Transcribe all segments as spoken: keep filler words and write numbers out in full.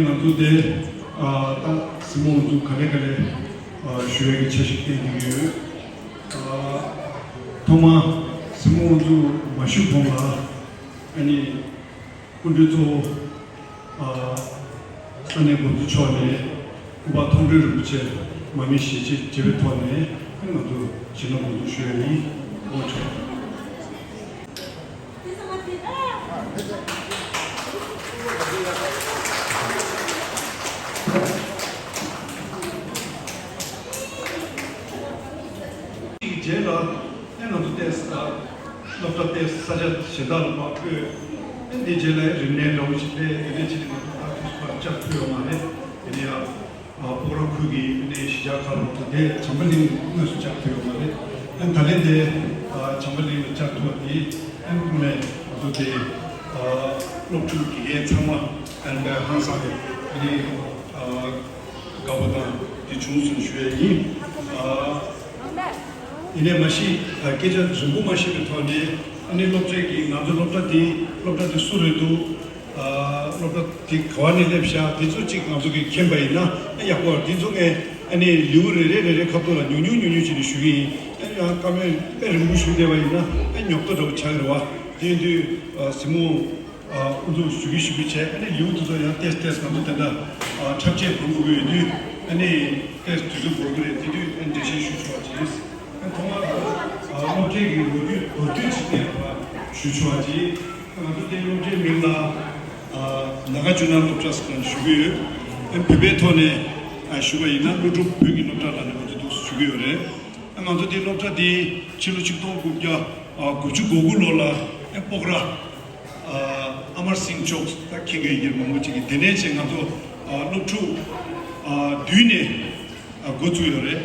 ང་ཚོ་དེ་ཨ་ད་གཟིགས་མོ་ཚོ་ག་ལེ་ག་ལེ་ཨ་ཞུ་ཡ་གི་འཆར་གཞི་བཏིང་གི་ཡོད། ཨ་ཐོག་མ་གཟིགས་མོ་ཚོ་མ་ཞུས་གོང་ལ་ཨ་ནི་སྐུ་མགྲོན་གཙོ་བོ་ཨ་ས་གནས་འགོ་འཛིན་མཆོག་ནས་སྐུ་པར་མཐོང་གྲོལ་རིན་པོ་ཆེ་མ་མི་ཞལ་ཕྱེ་བྱས་པའི་ཐོག་ནས་ཨ་ནི་ང་ཚོ་ཞལ་ལག་འགོ་འཛུགས་ཞུ་ཡ་ཡིན། སྐུ་ངོ་མཆོག་རྗེས་ལ་ཨེ་ང་ཚོ་ཏེས་ཨ་སློབ་གྲྭ་ཏེས་ས་ཆ་གཞན་དག་ལ་མར་སྤོས། ཨེ་འདི་རྗེས་ལ་རིམས་ནད་འདྲ་བོ་ཞིག་སླེབས། དེ་འདྲ་ཅིག་ལ་ང་ཚོ་ད་ཏེས་ཕར་བཅར་ཐུབ་ཡོད་མ་རེད། དེ་ནས་ཡང་ཨ་སྤོག་ར་ཁུལ་གྱི་ཨེ་ནས་གཞིས་ཆགས་ཁག་ལ་ང་ཚོ་དེ་བྱམས་པ་གླིང་དངོས་སུ་བཅར་ཐུབ་ཡོད་མ་རེད། ཨ་ད་ལན་དེ་ཨ་བྱམས་པ་གླིང་ལ་བཅར་ཐུབ་པ་དེ་ཨ་ཐོག་ནས་ང་ཚོ་དེ་ཨ་སློབ་ཕྲུག་དགེ་རྒན་ཚང་མ་ཨ་ནི་ཧང་སངས་ནས་ཨ་ནི་ཨ་དགའ་པོ་དང་དེ་བྱུང་སོང་ཞུ་ཡ་ཡིན། ཨ་ཡིན་ནའི་མ་གཞི་ཨ་སྐད་ཆ་རིང་པོ་མ་བཤད་པའི་ཐོག་ནས་ཨ་ནི་སློབ་གྲྭའི་གི་ང་ཚོ་སློབ་གྲྭ་དེ་སློབ་གྲྭ་དེ་སུ་རེད་འདུག་ཨ་སློབ་གྲྭ་དེ་ག་བ་ནས་སླེབས་ཤག་དེ་ཚོ་གཅིག་ང་ཚོ་གིས་མཁྱེན་པ་ཡིན་ན་ཨ་ཡག་པོ་རེད། དེ་ཚོ་ངས་ཨ་ནི་ལེའུ་རེ་རེ་རེ་རེ་ཁ་ཐུག་ལ་ཉུང་ཉུང་ཉུང་ཉུང་བྱས་ནས་ཞུ་གི་ཡིན། ཨ་ནི་ཡང་བཀའ་མོལ་དཔེ་རིང་པོ་ཞུས་བསྡད་པ་ཡིན་ན་ཨ་ནི་ཉོབ་ཏོ་འདྲ་བོ་ཆགས་ཀྱི་རེད་བ། དེ་ཡིན་དུས་ཨ་གཟིགས་མོ་ཨ་དབུ་འཛུགས་ཞུ་གི་ཞུ་གི་བྱས། ཨ་ནི་ལེའུ་དེ་ཚོ་ཡང་ཏེས་ཏེས་ང་ཚོ་དེ་འདྲ་ཨ་འཁྲབ་ཆས་བོར་དགོས་ཀྱི་ཡོད་དུས་ཨ་ནི་ཏེས་དུས་ཚོད་བོར་གི་རེད། དེ་དུས་ཨ་ནི་འགྲེལ་བཤད་ཞུ་ཆོག་པ་བྱས། ཨ་ཐོག་མར་ཨ་སློབ་གྲྭའི་གི་ལོ་རྒྱུས་ལོ་རྒྱུས་ཅིག་ནས་ཞུ་ཆོག་པ་བྱས། ང་ཚོ་དེ་སློབ་གྲྭའི་མིང་ལ་ཨ་ན་ག་ཇོ་ནལ་སློབ་གྲྭ་ཟེར་ནས་ཞུ་གི་ཡོད། ཨ་བོད་པའི་ཐོག་ནས་ཨ་ཞུ་བ་ཡིན་ན་ཀླུ་སྒྲུབ་བོད་ཀྱི་སློབ་གྲྭ་ལ་ནས་ང་ཚོ་འདུག་ཞུ་གི་ཡོད་རེད། ཨ་ང་ཚོ་དེ་སློབ་གྲྭ་དེ་ཕྱི་ལོ་ཆིག་སྟོང་དགུ་བརྒྱ་ཨ་དགུ་བཅུ་གོ་དགུ་ལོ་ལ་ཨ་སྤོག་ར་ཨ་ཨ་མར་སིང་མཆོག་ད་མཁྱེན་གྱི་ཡོད་མང་པོ་ཅིག་གིས། དེ་ནས་བྱས་ང་ཚོ་ཨ་སློབ་ཕྲུག་ཨ་བདུན་ནས་ཨ་འགོ་བཙུགས་ཡོད་རེད།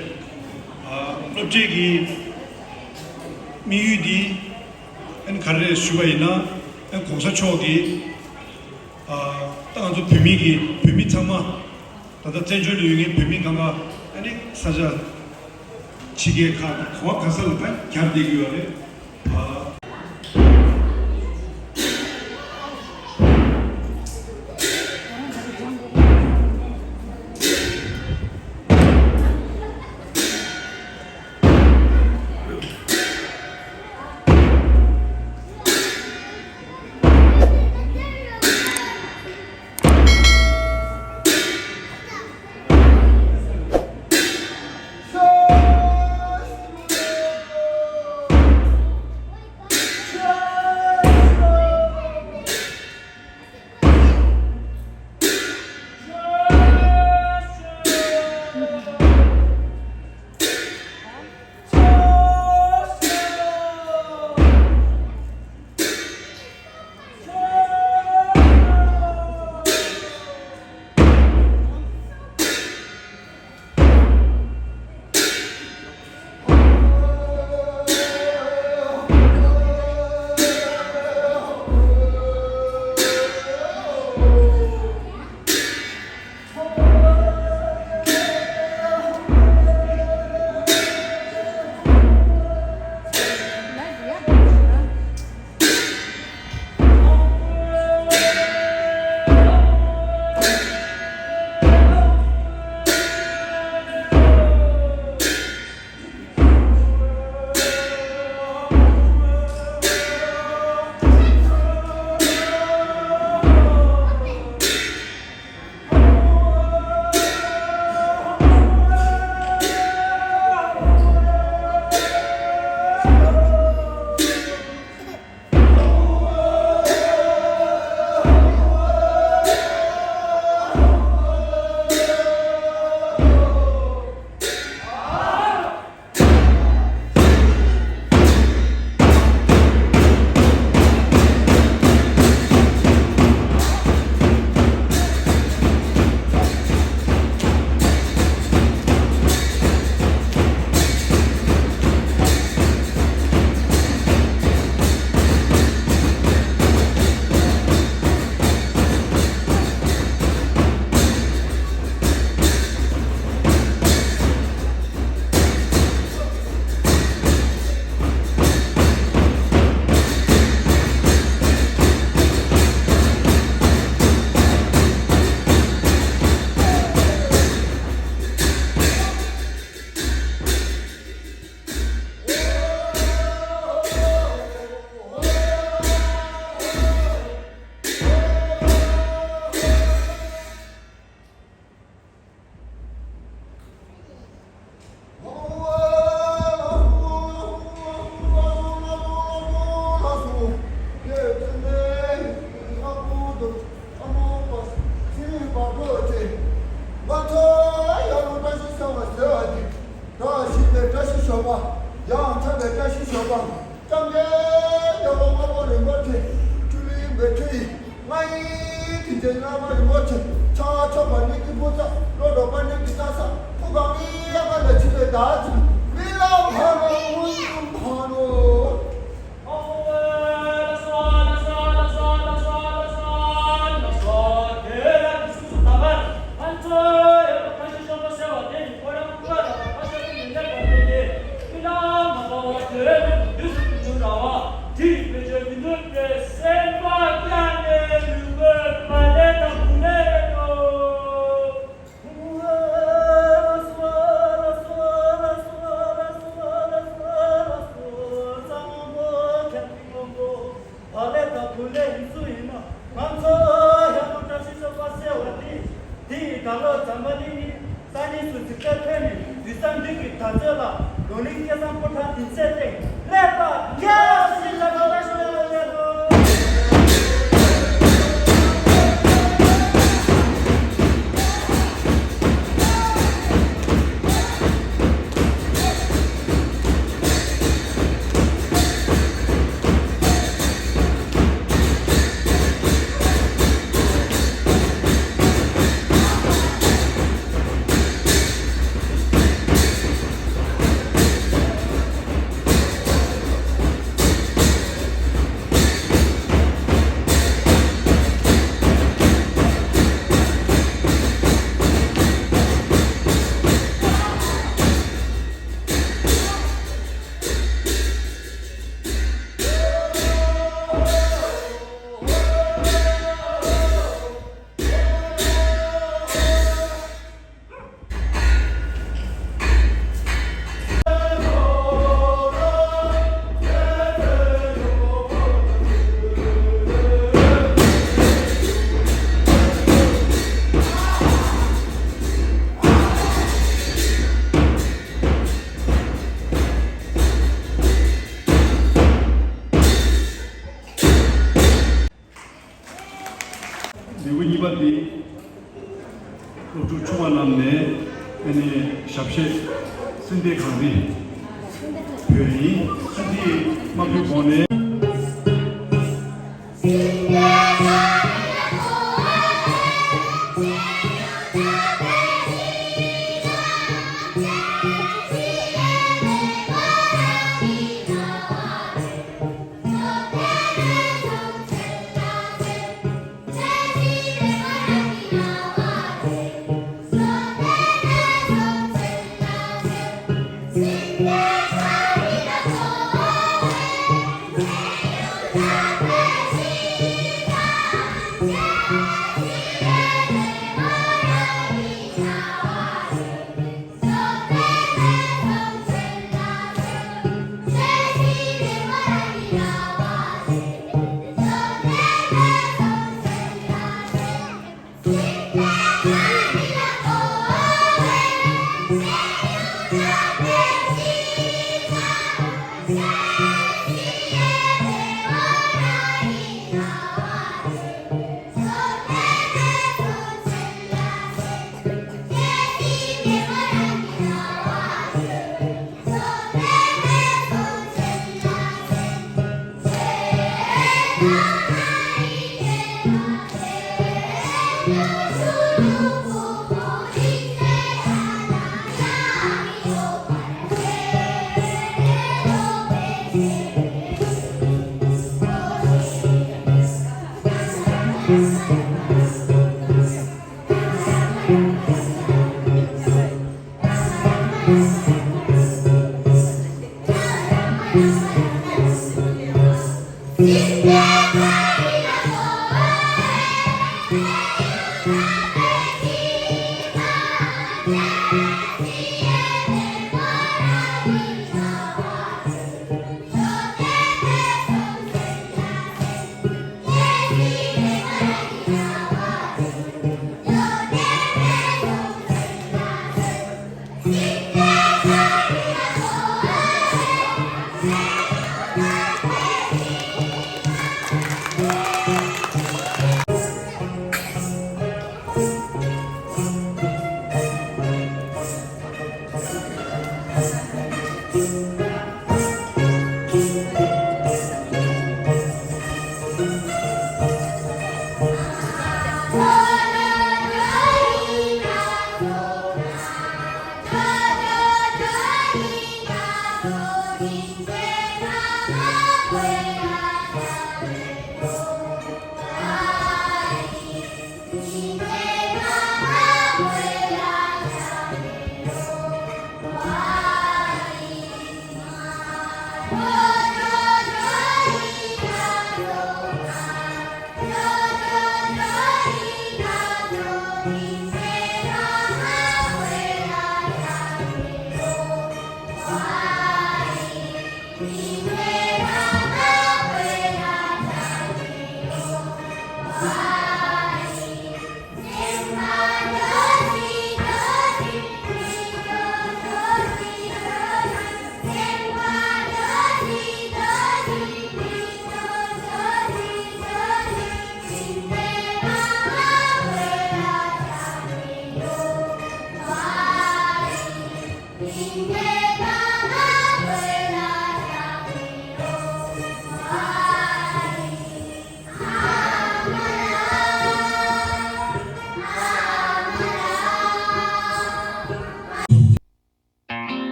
ཨ་སློབ་གྲྭའི་གི་དམིགས་ཡུལ་འདི་ཨ་ནི་ག་རེ་རེད་ཞུས་པ་ཡིན་ན། ཨ་གོང་ས་མཆོག་གིས་ཨ་ད་ང་ཚོ་བོད་མི་གི་བོད་མི་ཚང་མ་ད་ལྟ་བཙན་བྱོལ་ལ་ཡོད་མཁན་བོད་མི་གང་ག་ཨ་ནི་ས་ཆ་ཕྱི་རྒྱལ་ཁག་ག་བ་ག་ས་ལ་ད་གྱར་བསྡད་ཀྱི་ཡོད་རེད། ཨ། རྒྱལ་བ་དམར་པོ་རིན་པོ་ཆེ། སྤྲུལ་ལས་མེ་ཁྲི་ཡི། ང་ཡི་དྲིན་ཅན་བླ་མ་རིན་པོ་ཆེ། ཕྱག་མཆོད་པ་ནི་གི་བུ་ཚ། བློ་གྲོས་པ་ནི་གི་ན་ས། ཐུགས་ཀ་ནི་ཡ་ག་ལ་ཆུ་ལས་ད་ཚུ་མི་ལ་ཕ་རོ་མུན་ཕ་རོ། ཕ་ལས་དང་བུ་ལས་ཡིན་ཚུལ་ཡིན་ན། ང་ཚོ་ཡང་ན་བཀྲ་ཤིས་གསོལ་བ་གསོལ་བ་འདི། འདི་ཡི་ད་ལོ་ཛམ་བྷ་ལ་ནི་ས་གནས་སུ་གཟིགས་སྐལ་ཕེབས་ནས་དུས་བཟང་འདི་གི་དར་ཚོད་ལ་ལོ་ལིང་སྐལ་བཟང་ཕོ་བྲང་སྡིངས་ཆའི་སྟེང་སླེབས་པ་རྒྱལ་སྲིད་ལ་གོ་བ་ཞུ་ཡ་ལ་ཡ་ལོ། ལེའུ་གཉིས་པ་འདི་སློབ་ཕྲུག་ཆུང་བ་རྣམས་ནས་ཨ་ནི་ཞབས་གཞས་སྲིད་མཐའི་གངས་རི་བོད་ཡིན། ཨ་འདི་དམག་འཁྲུག་གོང་ནས།